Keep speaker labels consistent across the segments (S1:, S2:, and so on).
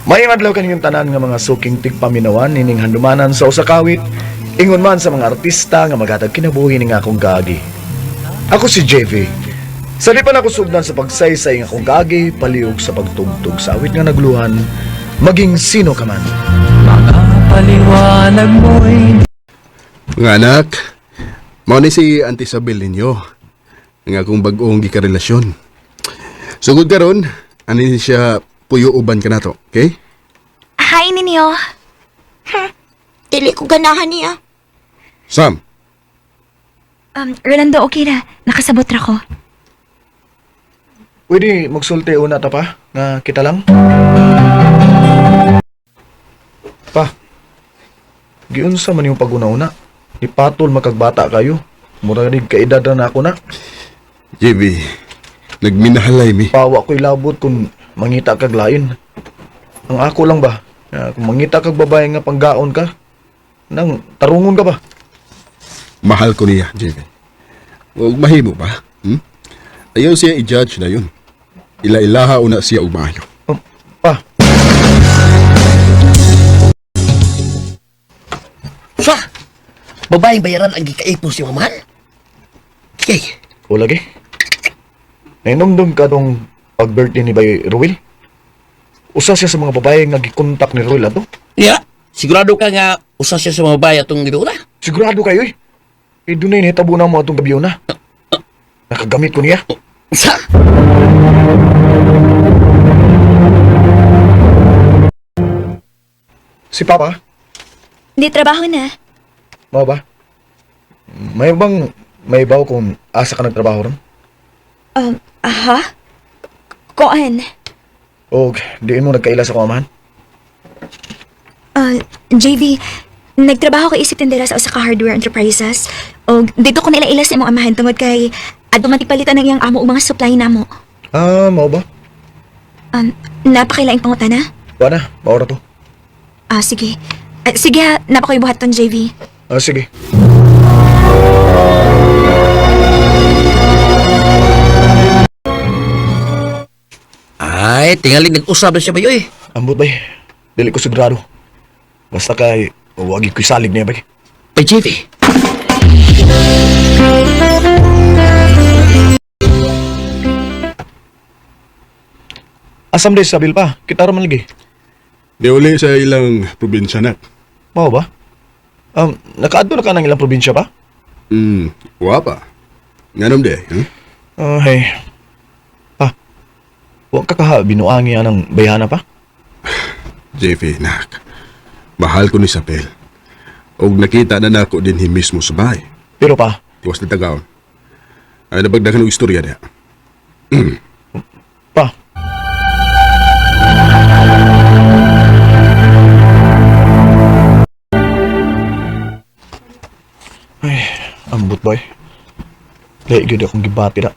S1: Mayong adlaw kaninyong tanan nga mga suking tigpaminawan nining handumanan sa usa ka awit, ingon man sa mga artista nga maghatag kinabuhi ning akong kaagi. Ako si JV. Sa di pa nako sugdan sa pagsaysay nga akong kaagi, palihog sa pagtugtog sa awit nga nagluhan, maging sino ka man.
S2: Mga paliwanag mo'y
S3: Mga anak, mao ni si Auntie Isabel ninyo. Ang akong bag-ong gikarelasyon. Sugod karon, ani siya puyo uban ka nato, okay?
S4: Hi ninyo.
S5: Dili ko ganahan niya.
S3: Sam,
S4: Rolando, okay na. Nakasabot ra ko.
S1: Pwede magsulti una ta pa, nga kita lang? Pa, giunsa man yung pag-una-una. Ipatol makagbata kayo. Mura rin kaedad na ako na.
S3: JB, nagminahalay mi.
S1: Pawa ko'y labot kung mangita kag lain. Ang ako lang ba? Nga, kung mangita kag babae nga panggaon ka, nang tarungon ka ba?
S3: Mahal ko niya, JB. Huwag mahimo ba? Hmm? Ayaw siya i-judge na yun. Ila-ilaha una siya og maayo.
S1: Pa,
S6: Sa! Babaeng bayaran ang gikaipon si Maman? Kay,
S1: o lagi. Nainomdom ka tong pag-birthday ni Bay Ruel? Usa siya sa mga babae nga gikontak ni Ruel ato.
S6: ya, sigurado ka nga usa siya sa mga babae atong giduuna.
S1: Sigurado kayo eh. Eh, doon na initabo na mo atong gabi na. Nakagamit ko niya.
S6: Sa!
S1: Si Papa,
S4: Di trabaho na.
S1: mao ba? May bang may baw kung asa ka nagtrabaho ron?
S4: Aha? Koan?
S1: O diin mo nagkaila sa kumahan?
S4: JV, nagtrabaho ko isip tindera sa usa ka hardware enterprises. O dito ko nila sa imong amahan tungod kay adto man palitan ang iyang amo og mga supply namo.
S1: Ah, mao ba?
S4: Napakailaing pangutana.
S1: Wa na, maora to.
S4: Ah, sige. Ah, sige ha, napakoy buhaton, JV.
S1: Ah, sige.
S6: Ay, tingali nag-usap na siya ba eh.
S1: Ambot bay. Dili ko sigurado. Basta kay wagi ko'y salig niya bay.
S6: Bay JV.
S1: Asam day sabil pa, kita ra man lagi.
S3: Di uli sa ilang probinsya na.
S1: Mao ba? Nakaadto na ka ng ilang probinsya pa?
S3: Wa pa. Nganom di, hmm?
S1: Ah, hey. Pa, wa ka kaha binuangi anang bayhana pa?
S3: JV, nak. Mahal ko ni Isabel. Og nakita na nako din hi mismo sa bahay.
S1: Pero pa,
S3: Tiwas na tagaon. Ay nabagdagan og istorya niya.
S1: pa. Ay, ambot boy. Lahi gyud akong gibati da.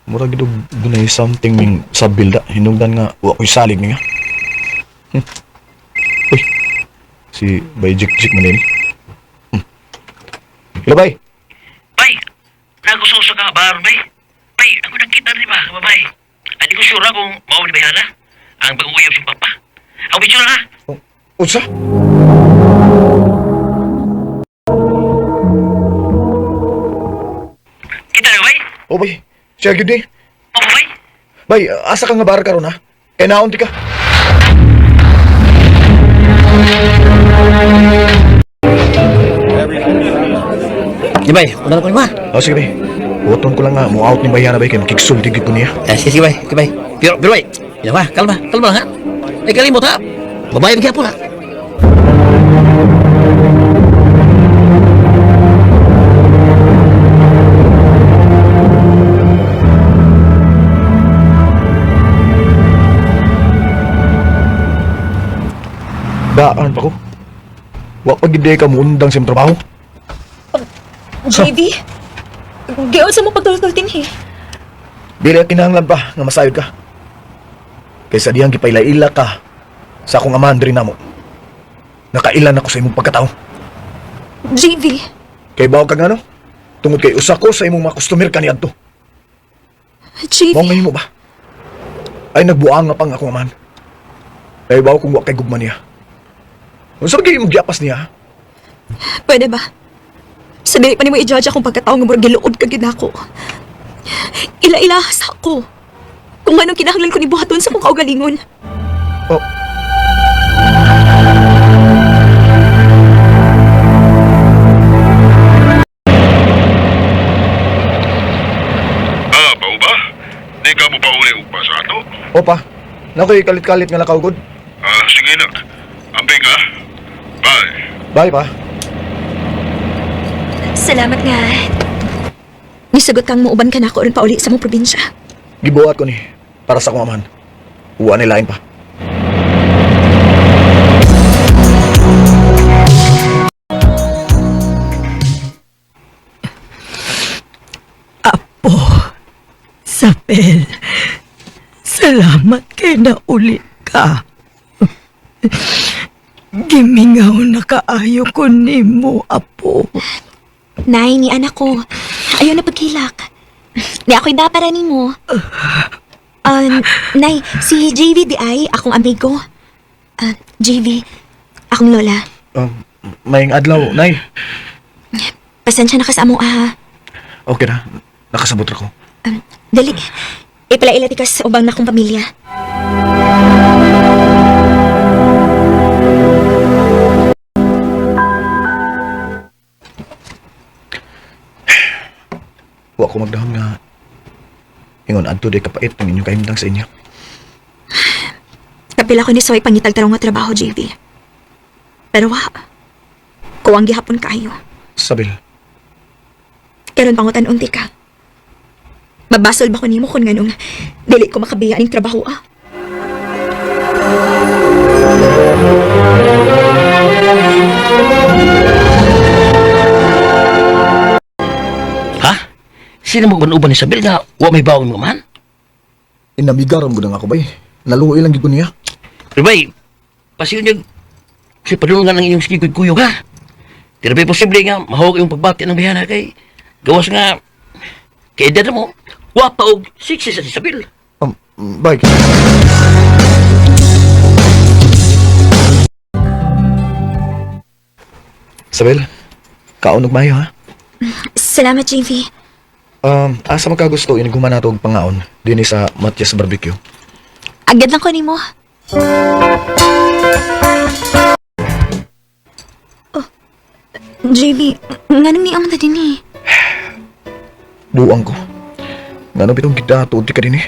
S1: Mura gyud og dunay something ming sabil da. Hinungdan nga wa ko'y salig niya. Uy. Si Bay Jik Jik man din. Hello, bay.
S7: Bay, nagusto sa ka bar, bay. Bay, ako nakita rin ba, babay. Ay, di ko sure kung mao ni Bayana. Ang bagong uyab siyang papa. Ang picture ha.
S1: Oh, unsa?
S7: Kita na, bay.
S1: Oh, bay. Siya gyud ni.
S7: Opo, bay.
S1: Bay, asa ka nga bar karon ha? Kay naon ti ka.
S6: Di bay, una na ko ni ma.
S1: Oh, sige bay. Buoton ko lang nga mo out ni Bayana bay kay makigsulti gyud ko niya.
S6: Eh, sige, sige bay, sige bay. Pero, pero bay, ina ba, kalma, kalma lang ha. Ay, kalimot ha. Babae magyapon ha.
S1: Daan pa ko. Wa pa gid ka muundang sa imong trabaho.
S4: JV? Giunsa mo pagtultol dinhi?
S1: Dili kinahanglan pa nga masayod ka. Kaysa diyang gipailaila ka sa akong amahan diri namo. Nakailan ako sa imong pagkatao.
S4: JV,
S1: Kay bawo ka ngano? Tungod kay usa ko sa imong mga customer kaniadto.
S4: JV.
S1: Mao mahimo ba? Ay nagbuang nga pang akong amahan. Naibaw kung wa kay gugma niya. Unsa ba gyud imong giapas niya?
S4: Pwede ba? Sa dili pa nimo i-judge akong pagkatao nga murag giluod ka gid nako. Ila-ilahas ako. Kung anong kinahanglan ko ni buhaton sa akong kaugalingon.
S1: Oh.
S8: Ah, pao ba? Di ka mo pauli ugma sa ato?
S1: Opa, nakoy kalit-kalit nga nakaugod.
S8: Ah, sige nak. Ambing ha. Bye.
S1: Bye pa.
S4: Salamat nga. Nisagot kang muuban ka na ako ron pauli sa mong probinsya.
S1: Gibuhat ko ni para sa akong amahan. Uwa ni lain pa.
S9: Apo, Sabel, salamat kay nauli ka. Gimingaw na kaayo ko nimo, Apo.
S4: Nay, ni anak ko. Ayaw na pagkilak. Ni ako'y dapara nimo. Nay, si JV di ay akong amigo. Ah, JV, akong lola.
S1: Maying adlaw, Nay.
S4: Pasensya na ka sa among aha.
S1: Okay na. Nakasabot ra ko.
S4: Dali. Ipalaila ti ka sa ubang nakong pamilya.
S1: Wa ko magdahom nga ingon adto di kapait ang inyong kahimtang sa inyo.
S4: Kapila ko ni Soy pangitag tarong nga trabaho, JV. Pero wa. Kuwang gihapon kayo.
S1: Sabil,
S4: Karon pangutan unti ka. Mabasol ba ko nimo kung nganong dili ko makabiya ning trabaho ah?
S6: Ha? Sino mo uban ni Isabel nga wa may bawang mga man?
S1: inamigaram gud ang ako bay. Naluoy lang gid ko niya.
S6: Pero bay, pasiyon yung si padulungan ang inyong sikikoy kuyog ha? Pero bay, posible nga mahawag yung pagbati ng bihana kay gawas nga kay edad mo, wa pa og 60 sa Isabel.
S1: Bay. Sabel, kaon og maayo ha.
S4: Salamat, JV.
S1: Asa man ka gusto inig human nato og pangaon dinhi sa Matias Barbecue.
S4: Agad lang ko nimo. Oh, JV, nganong ni amo na din eh?
S1: Buang ko. Ngano bitong gidato di ka dinhi?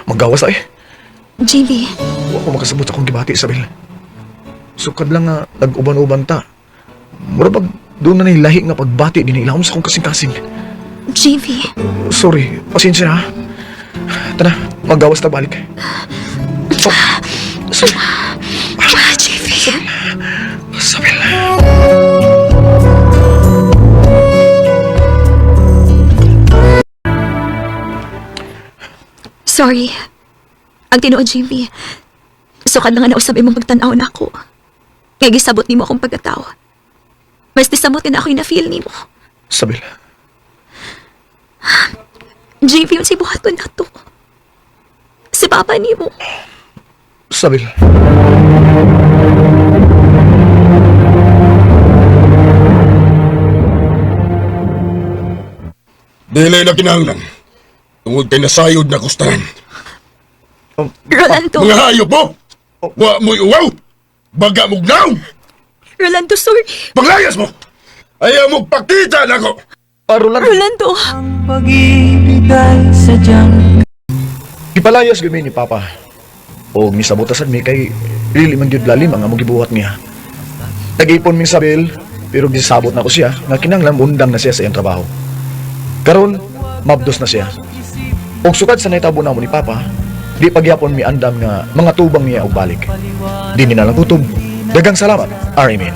S1: Magawas ay.
S4: JV,
S1: Wa ko makasabot sa akong gibati, Isabel. Sukad lang nga nag-uban-uban ta. Mura pag doon na lahi nga pagbati din ilahom sa akong kasing-kasing.
S4: JV,
S1: Sorry, pasensya na. Ha. Tara, magawas ta balik. Oh, sorry.
S4: ah, JV.
S1: Isabel.
S4: Sorry. Ang tinuod, JV. Sukad lang nga nausab imong pagtan-aw na ako. Nga gisabot nimo akong pagkatao. Mas disamot nga na ako'y na-feel nimo.
S1: Isabel,
S4: JV, yun si buhaton na to. Si Papa nimo.
S1: Isabel.
S3: Dili na kinahanglan. Tungod kay nasayod na kustaran.
S4: Rolando,
S3: Mga hayop mo! Wa mo'y uwaw! Baga mo'g naong!
S4: Rolando, sorry.
S3: Paglayas mo! Ayaw mo pakita nako!
S1: Parolan.
S4: Rolando.
S2: Pag-ibig ay sadyang
S1: Gipalayas gyud mi ni Papa. Og misabot sad mi kay dili man gyud lalim ang among gibuhat niya. Nag-ipon mi Isabel, pero gisabot na ko siya nga kinahanglan undang na siya sa iyang trabaho. Karon, mabdos na siya. Og sukad sa nahitabo namo ni Papa, di pagyapon mi andam nga mga tubang niya og balik. Di ni na lang kutob. Dagang salamat, RMN.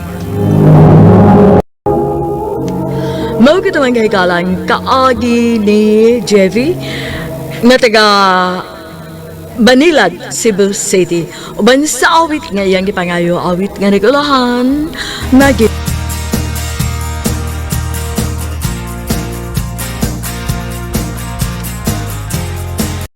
S9: Mao gid ang kahikalan kaagi ni Jevi nga taga Banilad, Cebu City. Uban sa awit nga iyang gipangayo awit nga nagulahan, nagi